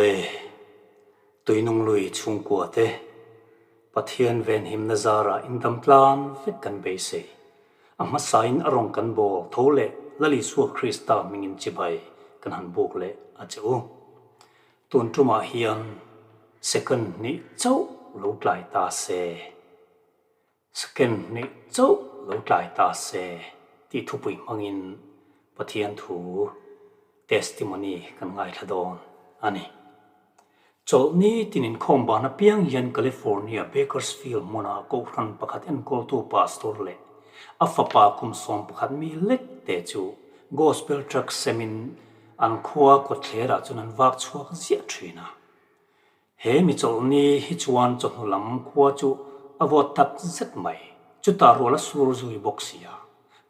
Awle, Tuinung lui chhungkua te Pathian venhimna zarah indam tlan vek kan beisei. A hmasain a rawn kan bawl tho leh Lal Isua Krista hmingin chibai kan han buk leh a che u. Tun tumah hian second hnih chauh lo tlai ta se. Second hnih chauh lo tlai ta se tih thupui hmangin Pathian thu testimony kan ngaithla dawn a ni. Chawlhni tin inkhawm ban apiang hian California Bakersfield hmuna Kohhran pakhat enkawltu pastor leh a fapa kum 11 mi lek te chu Gospel tract semin an khua kawtthlerah chuan an vak chhuak ziah thin a. He mi chawlhni hi chuan chawhnu lam khua chu a vawt tak zet mai. Chutah rual a sur zui bawk si a.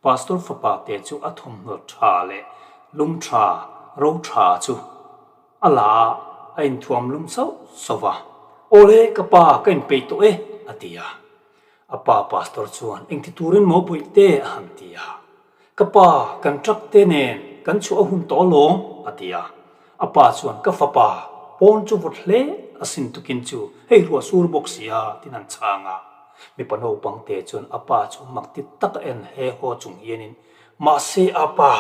Pastor fapa te chu a thawmhnaw tha leh lum tha, ro tha chu a la a, a inthuam lum sauh sauh va. Awle ka pa ka inpeih tawh e, a ti a. A pa pastor chuan engti turin maw bawihte a han ti a. Ka pa, kan truck te nen kan chhuah a hun tawh alawm, a ti a. A pa chuan, Ka fapa, pawn chu vawt hle a sin tukin chu hei ruah sur bawk si a, tiin an chhang a. Mipa naupang te chuan a pa chu mak ti tak a en he haw chung hianin, Mahse a pa,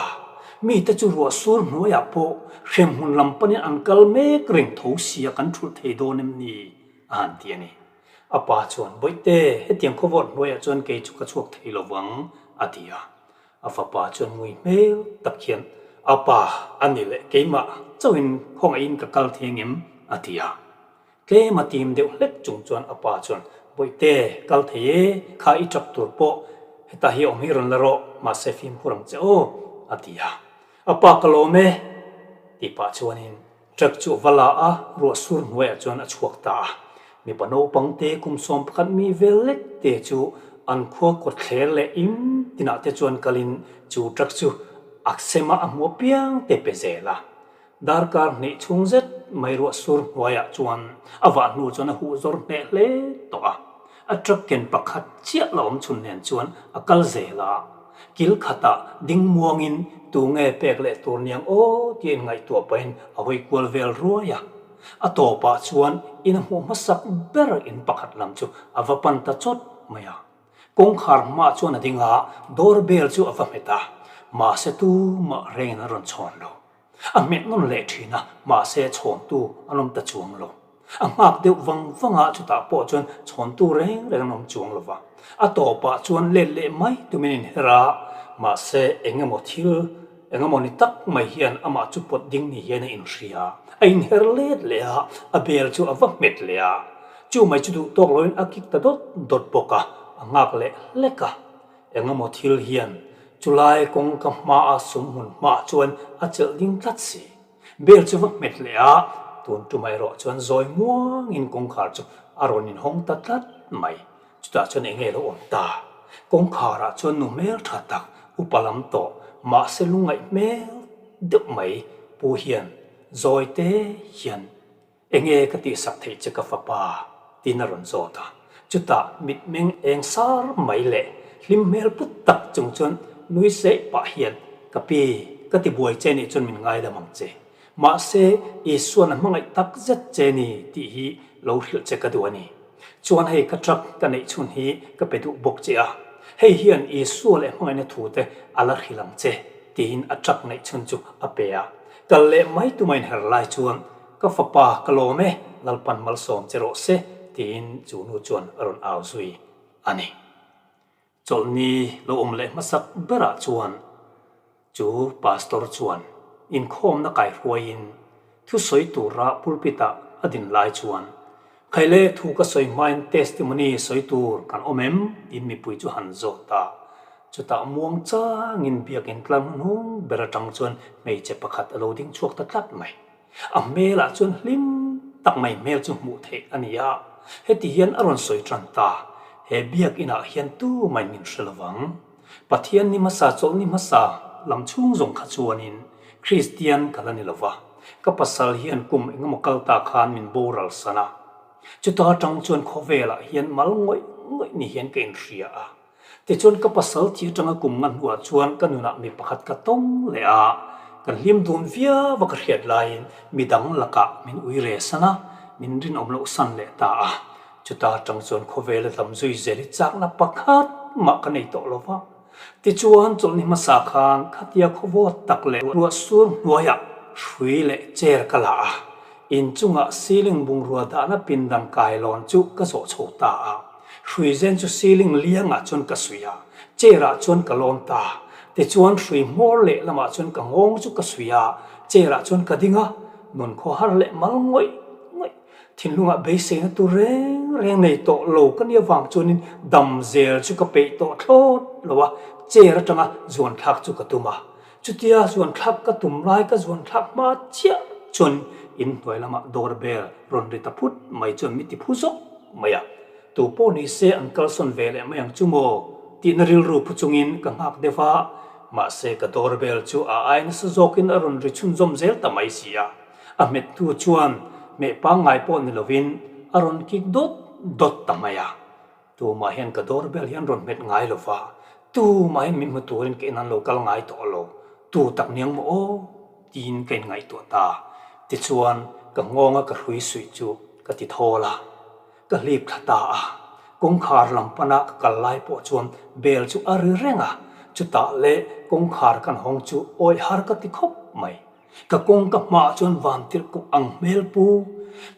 mite chu ruah sur hnuaiah pawh hremhmun lam panin an kal mek reng tho sia kan thulh thei dawn em ni? a han ti a ni. A pa chuan, Bawihte, hetiang khawvawt hnuaiah chuan kei chu ka chhuak thei lo vang, a ti a. A fapa chuan ngui hmel tak hian, A pa, a ni leh keimah chauhin khawngaihin ka kal thei angem? a ti a. Tlem a tim deuh hlek chung chuan a pa chuan, Bawihte, kal thei e, kha i tap tur pawh hetah hi awm hi rawn la rawh, mahse fimkhur ang che aw, a ti a. A pa ka lawm e, tih pah chuanin Truck chu a va la a, ruah sur hnuaiah chuan a chhuak ta a. Mipa naupang te kum 11 mi vel lek te chu an khua kawtthler leh im tinah te chuan kalin chu truck chu a sema a hmu apiang te pe zel a. Darkar hnih chhung zet mai ruah sur hnuaiah chuan a vah hnu chuan a huh zawr hneh hle tawh a. A truck ken pakhat chiah la awm chhun nen chuan a kal zel a. Kil khatah ding muangin tu nge pek leh tur niang aw tih a inngaihtuah pahin a hawi kual vel ruai a. A tawpah chuan in a hmuh hmasak ber in pakhat lam chu a va pan ta chawt mai a. Kawngkhar hmaah chuan a ding a, door bell chu a va hmet a, mahse tumah rengin an rawn chhawn lo. A hmet nawn leh thin a, mahse chhawntu an awm ta chuang lo. A nghak deuh vang vang a, chutah pawh chuan chhawntu reng reng an awm chuang lo va. A tawpah chuan let leh mai tumin a inher a, mahse eng emaw thil, eng emaw ni tak mai hian amah chu pawt ding ni hian a inhria. A inher let leh a, a bel chu a va hmet leh a. Chu mai chu duh tawk loin a kik ta dawt dawt bawk a, a nghak leh hlek a. Eng emaw thil hian chulai kawngka hmaa sumhmun hmaah chuan a chelh ding tlat si. Bel chu va hmet leh a, tun tum erawh chuan zawi muangin kawngkhar chu a rawn inhawng ta tlat mai. Chutah chuan eng nge lo awm ta? Kawngkharah chuan nu hmel tha tak, upa lam tawh, mahse lungngaih hmel deuh mai pu hian zawi te hian Enge ka tihsak theih che ka fapa? tiin a rawn zawt a. Chutah mitmeng eng sar mai leh hlim hmel put tak chung chuan nui seh pah hian, Ka pi, ka ti buai che nih chuan min ngaidam ang che. Mahse, Isua'n a hmangaih tak zet che ni tih hi lo hrilh che ka duh a ni. Chuan hei ka truck ka neih chhun hi ka pe duh bawk che a, hei hian Isua leh hmangaihna thu te a la hrilh ang che, tiin a truck neih chhun chu a pe a. Kal leh mai tuma inher lai chuan Ka fapa ka lawm e, Lalpan malsawm che rawh se, tiin chu nu chuan a rawn au zui a ni. Chawlhni lo awm leh hmasak berah chuan chu pastor chuan inkhawmna kaihruaiin thusawi tura pulpit-ah a din lai chuan, Khaile thu ka sawi hmain testimony sawi tur kan awm em? tiin mipui chu han zawt a. Chutah muang changin biakin tlar hnuhnung ber atang chuan hmeichhe pakhat a lo ding chhuak ta tlat mai. A hmelah chuan hlim tak mai hmel chu hmuh theih a ni a, heti hian a rawn sawi tan ta, He biakinah hian tu mai min hre lovang. Pathian ni hmasa chawlh ni hmasa lam chhung zawng kha chuanin Kristian ka la ni lova, ka pasal hian kum engemaw kal ta khan min boral san a. Chuta atang chuan khawvelah hian mal ngawih ngawih ni hian ka inhria a. Tichuan ka pasal thi atanga kum nga hnuah chuan ka nunah mi pakhat ka tawng leh a, Kan hlim dun viau a ka hriat laiin midang lakah min ui re san a, min rinawm loh san leh ta a. Chuta atang chuan khawvela dam zui zel hi chakna pakhat mah ka nei tawh lo va. Tichuan chawlhni hmasa khan khatia khawvawt tak leh ruah sur hnuaiah hrui leh chair ka la a, inchungah ceiling bungrua dahna pindan kailawn chu ka zawh chho ta a. Hrui zen chu ceiling liangah chuan ka suih a, chair ah chuan ka lawn ta. Tichuan hrui hmawr leh lamah chuan ka nghawng chu ka suih a, chair ah chuan ka ding a, nun khawhar leh mal ngawih ngawih. Thinlungah beiseina tur reng reng nei tawh lo ka nia vang chuanin dam zel chu ka peih tawh thlawt lo a, chair atanga zuan thlak chu ka tum a. Chutia zuan thlak ka tum lai ka zuan thlak hma chiah chuan inhnuai lamah door bell rawn ri ta phut mai chuan mi ti phu zawk mai a. Tu pawh ni se an kalsawn ve leh mai ang chu maw tihna rilru phu chungin ka nghak deuh a, mahse ka door bell chu a ai nasa zawkin a rawn ri chhunzawm zel ta mai si a. A hmettu chuan hmeh pangngai pawh ni lovin a rawn kik dawt dawt ta mai a. Tumah hian ka door bell hian rawn hmet ngai lo va, tumah hian min hmu turin ka in an lo kal ngai tawh lo, tu tak niang maw aw? tiin ka inngaihtuah ta. Tichuan ka nghawnga ka hrui suih chu ka ti thawl a, ka hlip thla ta a. Kawngkhar lam pana ka kal lai pawh chuan bell chu a ri reng a, chutah leh kawngkhar kan hawng chu awih har ka ti khawp mai. Ka kawng ka hmaah chuan vantirh kawh ang hmel pu,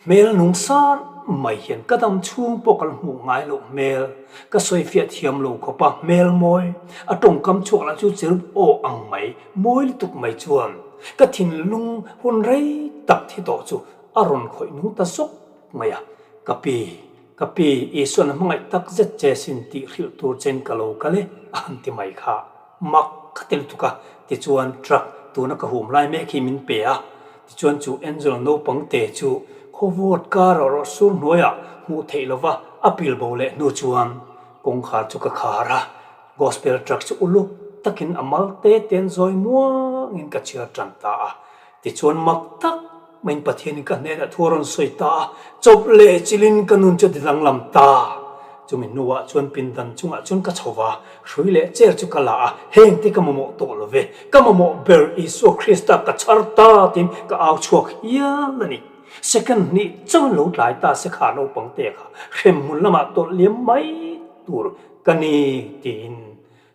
hmel nung sar mai hian ka dam chhung pawh ka la hmuh ngai loh hmel, ka sawifiah thiam lo khawp a, hmel mawi, a tawngkam chhuak lah chu cherub aw ang mai, mawi lutuk mai chuan ka thinlung hun rei tak thi tawh chu a rawn khawih nung ta zawk mai a, ka pi, ka pi, Isuan a hmangaih tak zet che sin tih hrilh tur chen ka lo kal e, a han ti mai kha. Mak ka ti lutuk a, tichuan truck tuna ka hum lai mek hi min pe a, tichuan chu Angel naupang te chu khawvawt kar ah rawh sur hnuaiah hmuh theih lova a pil bo leh hnu chuan kawngkhar chu ka khar a, gospel truck chu uluk takin a mal te ten zawi muangin ka chhiar tan ta a, tichuan mak tak maiin Pathianin ka hnenah thu a rawn sawi ta a, chawp leh chilin ka nun chu a ti danglam ta. Chumi hnuah chuan pindan chungah chuan ka chho va, hrui leh chair chu ka la a, hengte ka mamawh tawh lo ve, ka mamawh ber Isua Krista ka chhar ta tiin ka au chhuak hial a ni. Second hnih chauhin lo tlai ta se kha naupang te kha hremhmun lamah tawlh liam mai tur ka ni tiin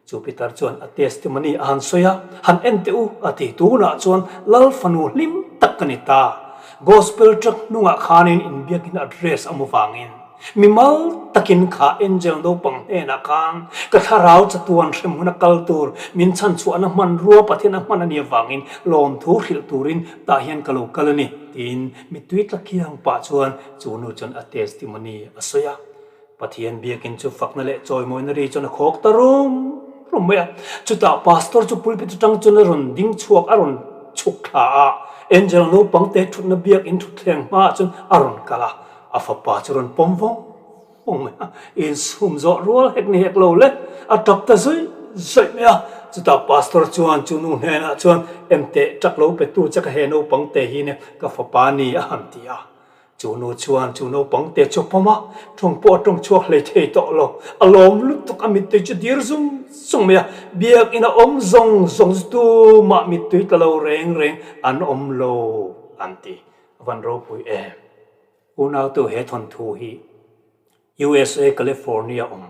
Chu Peter chuan a testimony a han sawi a, Han en teh u, a ti. Tunah chuan Lal fanu hlim tak ka ni ta. Gospel truck hnungah khanin inbiakin address a mu vangin mimal takin kha angel naupang hnenah khan ka thlarau chatuan hremhmun a kal tur min chhanchhuahna hmanrua Pathian a hman a nih avangin lawmthu hrilh turin tah hian ka lo kal a ni, tiin mittui tla kiang pah chuan chu nu chuan a testimony a sawi a. Pathian biakin chu fakna leh chawimawina ri chuan a khawk ta rum rum mai a. Chutah pastor chu pulpit atang chuan a rawn ding chhuak, a rawn chhuk thla a. Angel naupang te thutna biakin thutthleng hmaah chuan a rawn kal a, a fapa chu rawn pawm vawng vawng mai a. Insum zawh rual hek ni hek lo le, a tap ta zawih zawih mai a. Chutah pastor chuan chu nu hnenah chuan, Engteh tak lo petu che ka he naupang te hi nia ka fapa ni a han ti a. Chu nu chuan chu naupang te chu a pawm a, tawng pawh a tawng chhuak hlei thei tawh lo. A lawm lutuk a mittui chu dir zung zung mai a, biakinn a awm zawng zawng chu tumah mittui tla lo reng reng an awm lo an ti. A van ropui em? Unautu he thawnthu hi USA California awm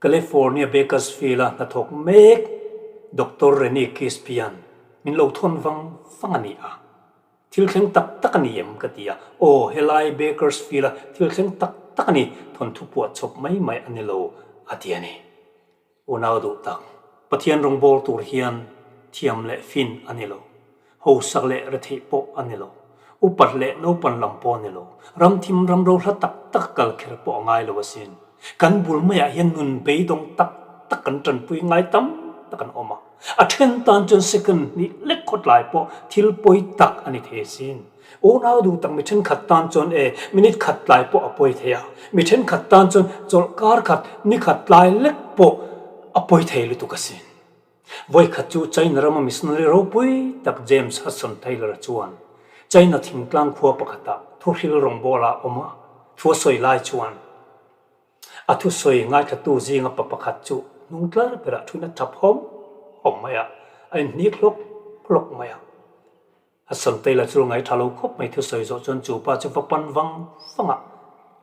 California Bakersfield a hnathawk mek Doctor Renee Kispian min lo thawn vang vang a ni a. Thil thleng tak tak a ni em? ka ti a. Aw, helai Bakersfield-a thil thleng tak tak a ni, thawnthu puah chawp mai mai a ni lo, a ti a ni. Unau duh tak, Pathian rawngbâwl tur hian thiam leh fin a ni lo, hausak leh retheih pawh a ni lo, upat leh naupan lam pawh a ni lo, ramthim ramro hla tak tak kal kher pawh a ngai lo asin. Kan bul maiah hian nun beidawng tak tak kan tanpui ngai tam tak an awm a. A then tan chuan second hnih lek khawtlai pawh thil pawi tak a ni thei asin. Unau duh tak mi thenkhat tan chuan e minute khat tlai pawh a pawi thei a, mi thenkhat tan chuan chawlh kar khat ni khat tlai lek pawh a pawi thei lutuk asin. Vawikhat chu China rama missionary ropui tak James Hudson Taylor chuan China thingtlang khua pakhatah thuhril rawngbawla a awm a, thu a sawi lai chuan, A thusawi ngaithlatu zinga pa pakhat chu hnung tlar berah thuin a thap hawm hawm mai a, a inhnik hlawk hlawk mai a. Hudson Taylor chu ngaihṭha lo khawp mai thusawi zawh chuan chu pa chu va pan vang vang a,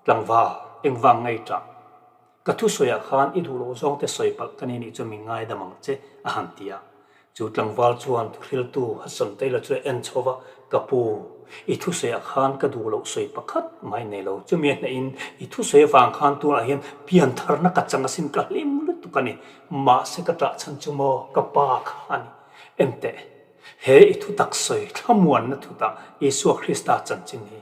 Tlangval, engvang ngaihṭah? Ka thusawiah khan i duh loh zawng te sawi palh ka ni nih chuan min ngaidam ang che, a han ti a. Chu tlangval chuan thuhriltu Hudson Taylor chu a en chho va, Ka pu, i thusawiah khan ka duh loh sawi pakhat mai nei lo. Chumi a hnehin i thusawi avang khan tunah hian piantharna ka chang asin ka hlim lutuk a ni. Mahse ka ṭah chhan chu maw ka pa kha a ni. Enteh, he i thutak sawi thlamuanna thutah Isua Krista chanchin hi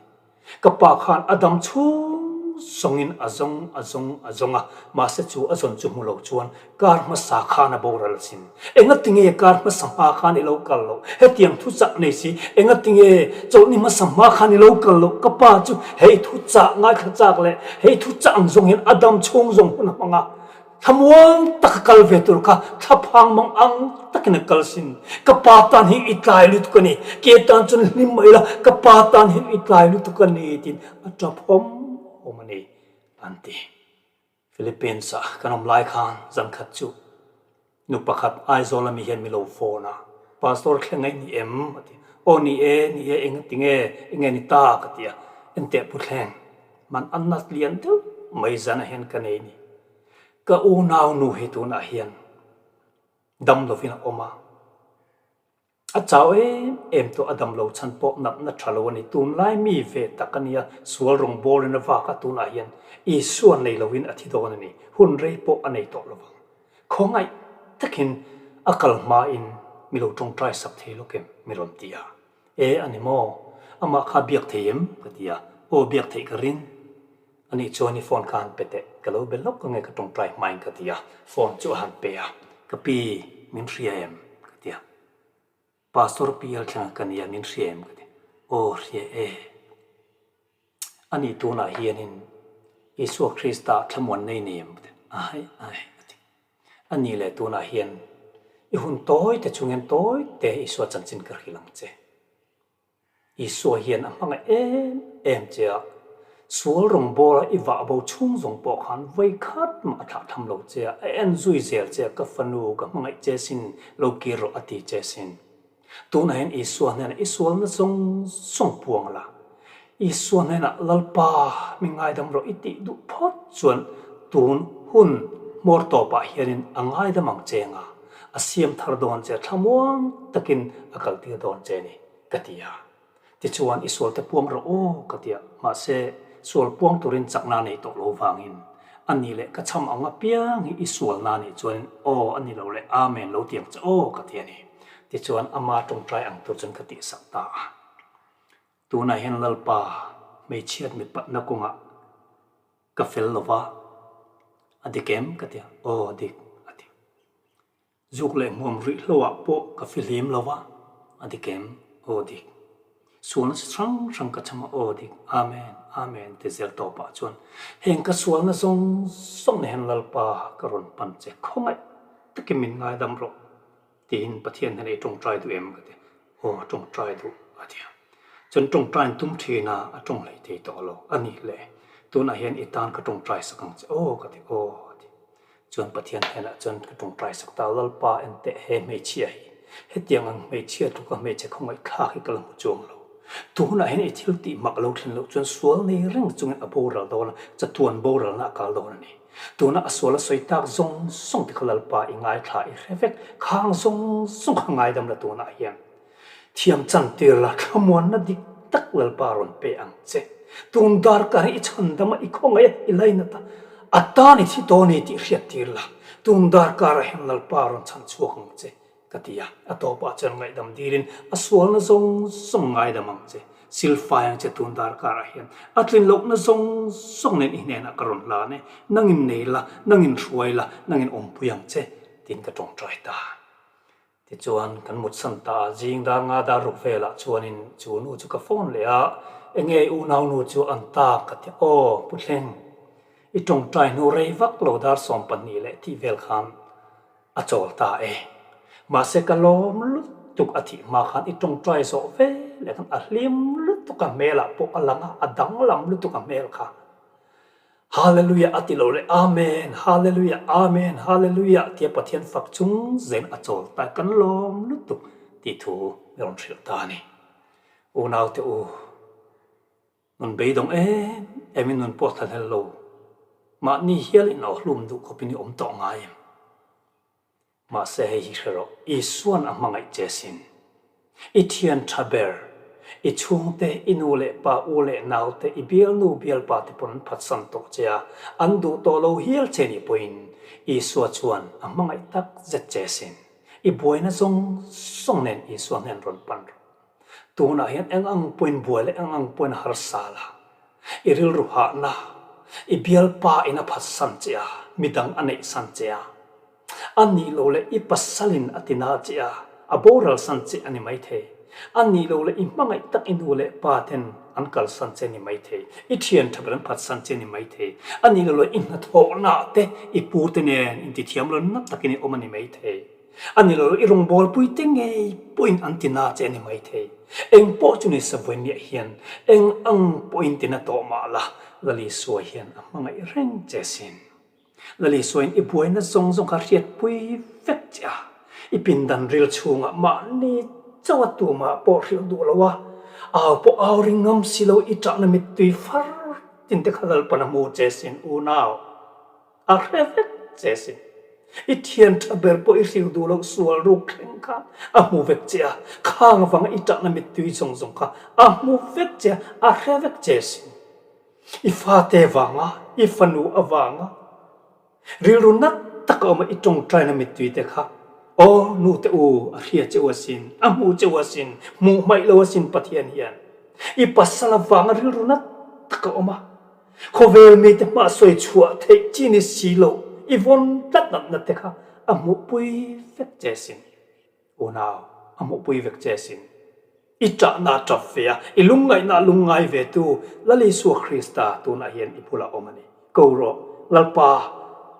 Ka pa khan a dam chhung zawngin a zawng a zawng a zawng a, mahse chu a zawn chu hmu lo chuan kar hmasa khan a boral asin. Engatinge kar hmasa hma khan i lo kal loh? Hetiang thu chah nei si, engatinge chawlhni hmasa hma khan i lo kal loh? Ka pa chu hei thu chah ngaithla chak leh hei thu chah ang zawng hian a dam chhung zawng hun a hmang a. Thlamuang taka kal ve tur kha thlaphang mang ang takin a kal sin. Ka pa tan hi i tlai lutuk a ni, ke tan chuan hlim mai la, ka pa tan hian i tlai lutuk a ni tiin a tap hawm hawm a ni, an ti. Philippines-ah kan awm lai khan zan khat chu nu pakhat Aizawl ami hian mi lo phone a, Pastor thleng a i ni em? a ti. Aw ni e, ni e, engatinge, enge ni ta? ka ti a. Enteh Pu Thleng, man a nat lian deuh mai zan ah hian ka nei ni. Ka unau nu hi tunah hian dam lovin a awm a, a chau em em tawh, a dam lo chhan pawh natna tha lo a ni. Tunlai mi ve tak a nia, sual rawngbawlin a vak a, tunah hian Isua nei lovin a thi dawn a ni, hun rei pawh a nei tawh lovang. Khawngaih takin a kal hmain mi lo tawngtai sak thei lawk em? Mi rawn ti a. E a ni maw? Amah kha biak thei em? Ka ti a. Aw biak theih ka ring. A nih chuan i phone kha han pe teh, ka lo be lawk ange ka tawngtai hmain ka ti a, phone chu a han pe a, ka pi min hria em? ka ti a, Pastor PL thlenga ka nia min hria em? ka ti a, aw hria e. A nih tunah hianin Isua Krista thlamuan nei nei em? ka ti a, aih aih a ti. A nih leh tunah hian i hun tawi te chungin tawi te Isua chanchin ka hrilh ang che. Isua hian a hmangaih em em che a, sual rawngbawla i vah bo chhung zawng pawh khan vawikhat mah a thlah tham lo che a, a en zui zel che a, ka fanu ka hmangaih che sin, lo kir rawh a ti che sin. Tunah hian Isua hnenah i sualna zawng zawng puang la, Isua hnenah Lalpa mi ngaidam rawh i tih duh phawt chuan tun hun hmawr tawpah hianin a ngaidam ang che nga, a siam thar dawn che, thlamuang takin a kaltir dawn che ni. Ka ti a. Tichuan, I sualte puang rawh aw, ka ti a. Mahse, sual puang turin chakna a nei tawh lo vangin, a ni leh ka cham ang apiang hi i sualna a nih chuanin aw a ni lo leh Amen lo ti ang che aw, ka ti a ni. Tichuan, ama tawngtai ang tur chuan ka tihsak ta a. Tunah hian Lalpa hmeichhiat mipatna kawngah ka fel lo va, a dik em? ka ti a. Aw, a dik, a ti. Zuk leh hmuam rih hloah pawh ka fihlim lo va, a dik em? Aw dik. Sualna chi hrang hrang ka chhang a, aw dik, Amen, Amen ti zel tawpah chuan heng ka sualna zawng zawng na hian Lalpa ka rawn pan che, khawngaih takin min ngaidam rawh tiin Pathian hian ei tawngtai duh em ka ti, aw tawngtai duh a ti a. Chuan tawngtain tum thin a, a tawng hlei thei tawh lo, a nih le, tunah hian i tan ka tawngtai sak ang che, aw ka ti, aw a ti. Chuan Pathian hnenah chuan ka tawngtai sak ta, Lalpa enteh he hmeichhia hi, hetiang ang hmeichhia tluka hmeichhe khawngaih thlak hi ka la hmu chuang lo. Tunah hian i thil tih mak lo thlen loh chuan sual nei reng chungin a boral dawn a, chatuan boralna a kal dawn a ni. Tunah a sual a sawi tak zawng zawng te kha Lalpa i ngaithla i hre vek, khang zawng zawng kha ngaidam la tunah hian. Thiam chantir la thlamuanna dik tak Lalpa rawn pe ang che. Tun darkar hi i chhandam a, i khawngaih a, i lainat a, a tan i thi tawh a ni tih hriattir la. Tun darkarah hian Lalpa rawn chhan chhuak ang che, ka ti a. A tawpah chuan ngaihdam dilin a sualna zawng zawng ngaidam ang che, silfai ang che tun darkarah hian. A tlin lohna zawng zawng nen i hnenah ka rawn hlan e, nangin nei la, nangin hruai la, nangin awmpui ang che, tiin ka tawngtai ta. Tichuan, kan mutsan ta a, zing dar nga dar ruk velah chuanin chu nu chu ka phone leh a, Enge i unaunu chu an tak? ka ti a, Aw, Pu Thleng, i tawngtai hnu rei vak lo dar 12 leh tih vel khan a chawl ta e. Mahse ka lawm lutuk a thih hma khan i tawngtai zawh ve leh khan a hlim lutuk a hmelah pawh a lang a, a danglam lutuk a hmel kha. Hallelujah a ti lo leh Amen, Hallelujah, Amen, Hallelujah tia Pathian fak chung zen a chawl ta kan lawm lutuk tih thu mi rawn hrilh ta a ni. Unaute u, nun beidawng em em in nun pawh thlahlel lo, mahni hial in awhlum duh khawpin i awm tawh ngai em? Mahse hei hi hre rawh, Isua'n a hmangaih che sin. I thian tha ber, i chhungte, i nu leh pa, u leh naute, i bialnu bialpa te pawn an phatsan tawh che a, an duh tawh lo hial che nih pawhin Isua chuan a hmangaih tak zet che sin. I buaina zawng zawng nen Isua hnen rawn pan rawh. Tunah hian eng ang pawhin buai leh eng ang pawhin harsa la, i rilru hahna, i bialpa in a phatsan che a, midang a neihsan che a, A nih loh leh i pasalin a ti na che a, a boral san che a ni maithei. A nih loh leh i hmangaih tak i nu leh pa ten an kalsan che a ni maithei. I thian tha ber an phatsan che a ni maithei. A nih loh leh i hnathawhna te i pu te nen intithiam lo na takin i awm a ni maithei. A nih loh leh i rawngbawlpui te ngei pawhin an ti na che a ni maithei. Eng pawh chu ni Savoy miah hian eng ang pawhin ti na tawh mah la, Lalisua hian a hmangaih reng che sin. Lalisua-in i buaina zawng zawng kha hriatpui vek che a, i pindan ril chhungah mahni chauha tumah pawh hrilh duh lo a, au pawh au ring ngam si lo i ṭahna mittui far tin te kha Lalpan a hmu che sin unau, a hre vek che sin. I thian ṭha ber pawh i hrilh duh loh sual ruk thleng kha a hmu vek che a, khang avanga i ṭahna mittui zawng zawng kha a hmu vek che a, a hre vek che sin. I fate vanga, i fanu avanga rilru nat taka awma i tawngtaina mittuite kha, Aw nute u, a hria che u asin, a hmu che u asin, hmuh hmaih lo asin Pathian hian. I pasal avanga rilru nat taka awma khawvel mite hma sawi chhuah theih chi ni si lo i vawn tlat natna te kha a hmuhpui vek che asin. Unau, a hmuhpui vek che asin. I ṭahna a ṭap ve a, i lungngaihna a lungngai ve tu Lal Isua Krista tunah hian i bulah awm a ni. Ko rawh, Lalpa,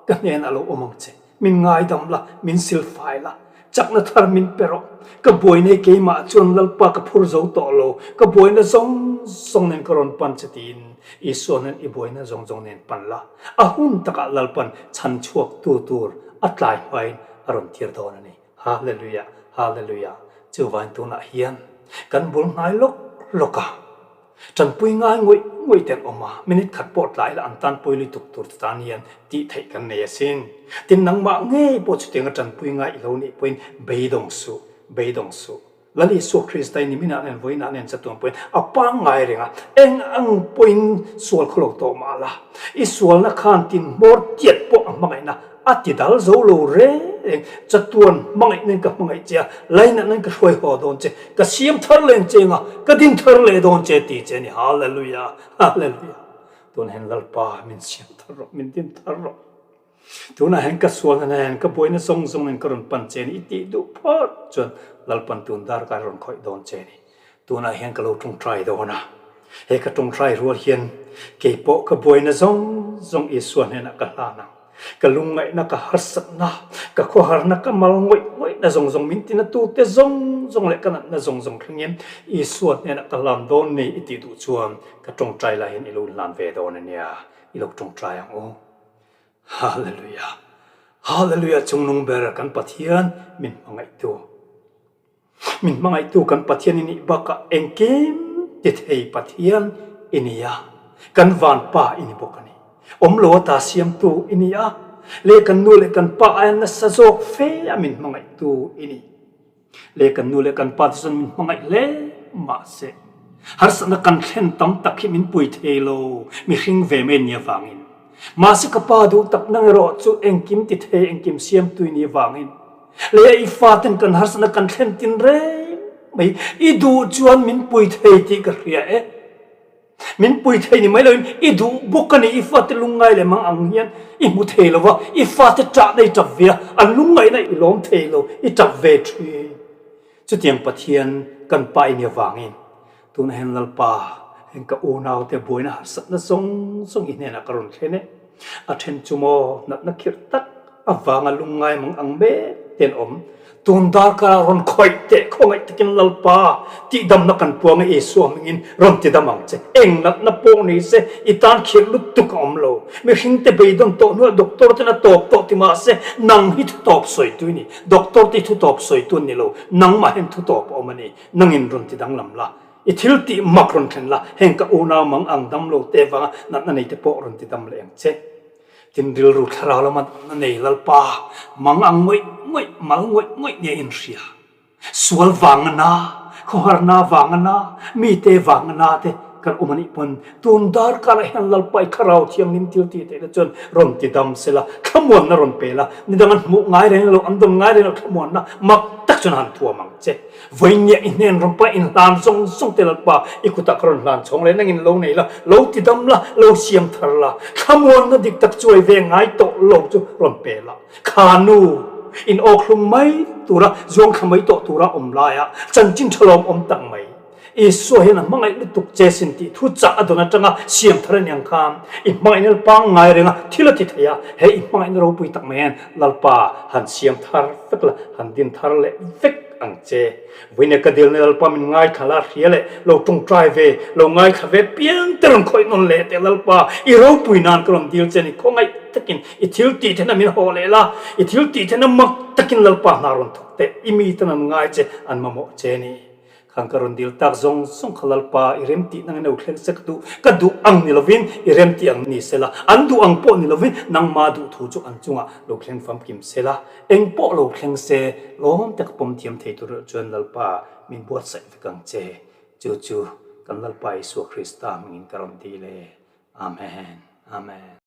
ka hnenah lo awm ang che. Min ngaidam la, min silfai la, chakna thar min pe rawh. Ka buaina hi keimah chuan Lalpa ka phur zo tawh lo, ka buaina zawng zawng nen ka rawn pan che tiin Isua nen i buaina zawng zawng nen pan la. A hun takah Lalpan chhan chhuaktu tur a tlai hmain a rawn tir dawn a ni. Hallelujah, Hallelujah, chuvain tunah hian kan bul hnai lawk lawk a, tanpui ngai ngawih ngawih te an awm a, minute khat pawh tlai la an tanpui lutuk tur te tan hian tih theih kan nei asin. Tin, nangmah ngei pawh chutianga tanpui ngai i lo nih pawhin beidawng suh, beidawng suh. Lal Isua Krista in niminah nen vawiinah nen chatuan pawhin a pangngai reng a, eng ang pawhin sual khaw lo tawh mah la, i sualna khan tin hmawr tiat pawh a hmangaihna a ti dal zo lo reng reng, chatuan hmangaihna in ka hmangaih che a, lainatna in ka hruai haw dawn che, ka siam thar leh che anga ka din thar leh dawn che ti che a ni, Hallelujah, Hallelujah. Tunah hian Lalpa min siam thar rawh, min din thar rawh. Tunah hian ka sualna nen, ka buaina zawng zawng nen ka rawn pan che ni, i tih duh phawt chuan Lalpan tun dar ka rawn khawih dawn che ni. Tunah hian ka lo tawngtai dawn a, he ka tawngtai rual hian kei pawh ka buaina zawng zawng Isua hnenah ka hlan ang. Ka lungngaihna, ka harsatna, ka khawharna, ka mal ngawih ngawihna zawng zawng min tina tute zawng zawng leh ka natna zawng zawng thlengin Isua hnenah ka hlan dawn ni i tih duh chuan ka tawngtai lai hian i lo inhlan ve dawn a nia, i lo tawngtai ang u. Hallelujah Hallelujah chungnung ber kan Pathian min hmangaihtu min hmangaihtu kan Pathian i nih bakah engkim ti thei Pathian i ni a kan vanpa i ni bawk a ni awm lo ata siamtu i ni a leh kan nu leh kan pa aia nasa zawk fe a min hmangaihtu i ni. Le kan nu leh kan pa te chuan min hmangaih hle mahse harsatna kan thlen tam tak hi min pui thei lo mihring ve mai nia vangin mahse ka pa duh tak nang erawh chu engkim ti thei engkim siam tui ni vangin le i fa ten kan harsatna kan thlen tin reng mai i duh chuan min pui thei tih ka hria e. Min pui thei ni mai loin i duh bawk a ni, i fate lungngai leh mang ang hian i hmu thei lo va, i fate ṭahna i ṭap ve a, an lungngaihna i lawm thei lo, i ṭap ve ṭhin. Chutiang Pathian kan pa i nih avangin tunah hian Lalpa, heng ka unaute buaina harsatna zawng zawng i hnenah ka rawn thlen e. A ṭhen chu maw natna khirh tak avanga lungngai mang ang mek te an awm. Tun darkar ah rawn khawih teh khawngaih takin Lalpa tihdamna kan puang e Isua hmingin rawn tidam ang che. Eng natna pawh ni se i tan khirh lutuk a awm lo. Mihring te beidawn tawh hnuah doctor ten a tawp tawh ti mah se nang hi thu tawp sawi tu i ni. Doctor te hi thu tawp sawi tu an ni lo. Nangmah hian thu tawp a awm a ni. Nangin rawn tidanglam la. I thil tih mak rawn thlen la, heng ka unau mang ang dam lo te vanga natna nei te pawh rawn ti dam leh ang che. Tin rilru thlarau lama damna nei Lalpa mang ang ngawih ngawih, mal ngawih ngawih nia inhria. Sual vanga na, khawharna vanga na, mite vanga na te kan awm a nih pawn tun darkarah hian Lalpa i Thlarau Thianghlim thil tih theihna chuan rawn ti dam se la, thlamuanna rawn pe la, nidang an hmuh ngai reng lo, an dawn ngai reng lo thlamuanna mak tak chuan han thuam ang che. Vawinia i hnen rawn pa inhlan zawng zawng te Lalpa i kutah ka rawn hlan chhawng leh nangin lo nei la, lo ti dam la, lo siam thar la, thlamuanna dik tak chuai ve ngai tawh lo chu rawn pe la. Kha nu, in awkhlum mai tura zuangthla mai tawh tura awm laia chanchin thalawm awm tak mai. Isua hian a hmangaih lutuk che sin tih thu chah a dawn atanga siam thar a ni ang khan i hmangaihna pangngai renga thil a ti thei a, he i hmangaihna ropui tak mai hian Lalpa han siam thar vek la, han din thar leh vek ang che. Vawinia ka dilna Lalpa min ngaithla la hria leh lo tawngtai ve, lo ngaithla ve piang te rawn khawih nawn leh teh Lalpa, i ropui nan ka rawn dil che ni khawngaih takin i thil tih theihna min haw leh la, i thil tih theihna mak takin Lalpa hna rawn thawk teh, i miten an ngai che, an mamawh che ni. Khang ka rawn dil tak zawng zawng kha Lalpa i rem tih nangin lo thleng se ka duh, ka duh ang ni lovin i rem tih ang ni sela, an duh ang pawh ni lovin nangma duh thu chu an chungah lo thleng famkim sela, eng pawh lo thleng se lawm te ka pawm thiam thei tur erawh chuan Lalpa min buatsaih vek ang che, chu chu kan Lalpa Isua Krista hmingin ka rawn dil e. Amen. Amen.